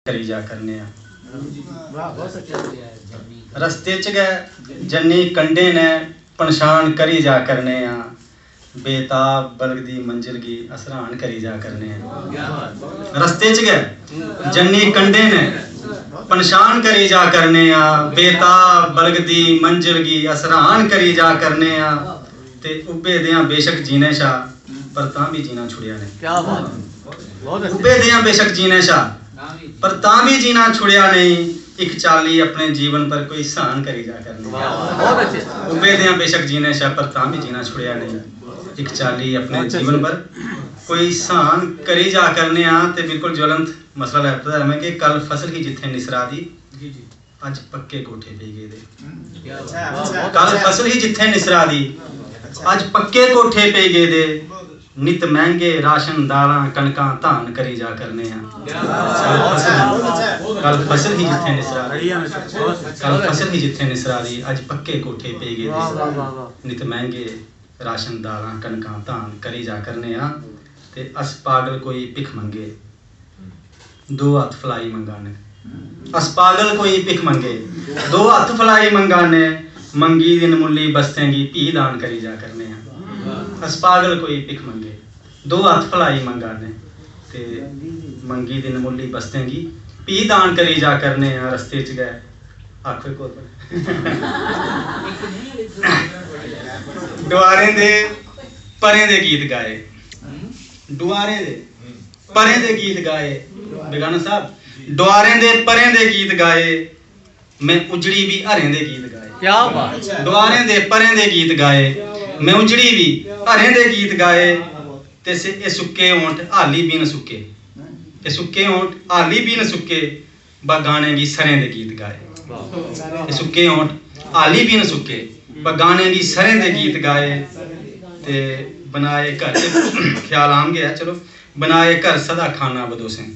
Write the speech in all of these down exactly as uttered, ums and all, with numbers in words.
करी जा करने आं। रस्ते च गै जन्नी कंढे ने पन्छान करी जा करने आं। बेताब बलगदी मंजिल गी अस रहान करी जा करने आं। रस्ते च गै जन्नी कंढे ने पन्छान करी जा करने आं। बेताब बलगदी मंजिल गी अस रहान करी जा करने आं। ते उब्बे देआं बेशक जीने शा, पर तां बी जीना छुड़ेआ नेईं। क्या बात है। बहुत अच्छे। उब्बे देआं बेशक जीने शा, पर तां बी जीना छुड़ेआ नेईं। इक चाल्ली अपने जीवन पर कोई स्हान करी जा करने आं। बहुत अच्छे। उब्बे देआं बेशक जीने शा, पर तां बी जीना छुड़ेआ नेईं। इक चाल्ली अपने जीवन पर कोई स्हान करी जा करने आं। ते बिल्कुल ज्वलंत मसला लैते दा ऐ में कि कल फसल ही जित्थै निसरा दी, अज्ज पक्के कोठे पेई गेदे। कल फसल ही जित्थै निसरा दी, अज्ज पक्के कोठे पेई गेदे। नित मैंह्गे राशन, दालां, कनकां, धान करी जा करने आं। कल फसल, कल फसल ही जित्थै निसरा दी, कल फसल ही जित्थै निसरा दी, अज्ज पक्के कोठे पेई गेदे। नित मैंह्गे राशन, दालां, कनकां, धान करी जा करने आं। ते अस पागल कोई भिक्ख मंगे, दो हत्थ फलाई मंगा ने। अस पागल कोई भिक्ख मंगे, दो हत्थ फलाई मंगा ने। मंगी दी नमुल्ली बस्तें गी भी दान करी जा करने आं। अस पागल कोई भिक्ख मंगे, दो हत्थ फलाई मंगा ने। ते मंगी दी नमुल्ली बस्तें गी भी दान करी जा करने आं। रस्ते च गै आखो इक होर। डुआरें दे परें दे गीत गाए, डुआरें दे परें दे गीत गाए। बेगाना साहब, डुआरें दे परें दे गीत गाए, में उजड़ी बी हरें दे गीत गाए। क्या बात। डुआरें दे परें दे गीत गाए, में उजड़ी बी हरें दे गीत गाए। ते से-, एह् सुक्के होंठ हाली बी न सुक्के, एह् सुक्के होंठ हाली बी न सुक्के, बा गाने गी सरें दे गीत गाए। एह् सुक्के होंठ हाली बी न सुक्के, बा गाने गी सरें दे गीत गाए। ते बनाए घर च, ख्याल आम गै ऐ, चलो, बनाए घर सदा खाना बदोसें,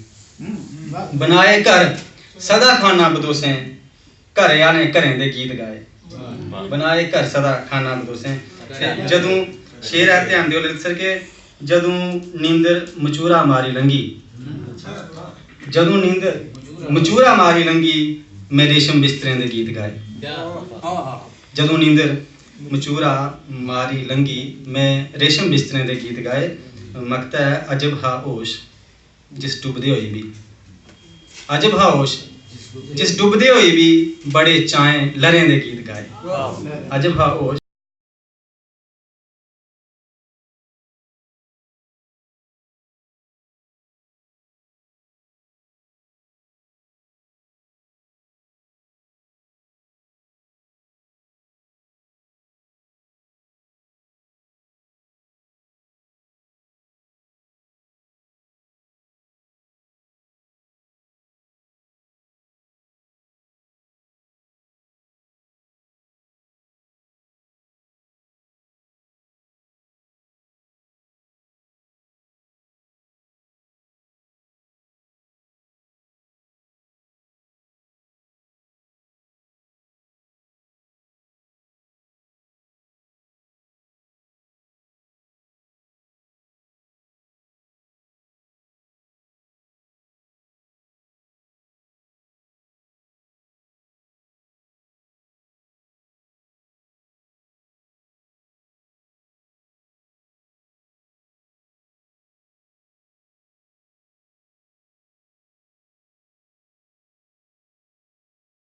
बनाए घर सदा खाना बदोसें, घरै आह्लें घरें दे गीत गाए। बनाए घर सदा खाना बदोसें। ते जदूं, शेर ऐ, ध्यान देओ लिरिक्स के, जदूं नींदर मचूरा मारी लंघी, जदूं नींदर मचूरा मारी लंघी, में रेशम बिस्तरें दे गीत गाए। जदूं नींदर मचूरा मारी लंघी, में रेशम बिस्तरें दे गीत गाए। मकता ऐ अजब हा होश, जिस डुबदे होई बी, अजब हा होश, जिस डुबदे होई बी बड़े चाएं लरें दे गीत गाए। अजब हा होश।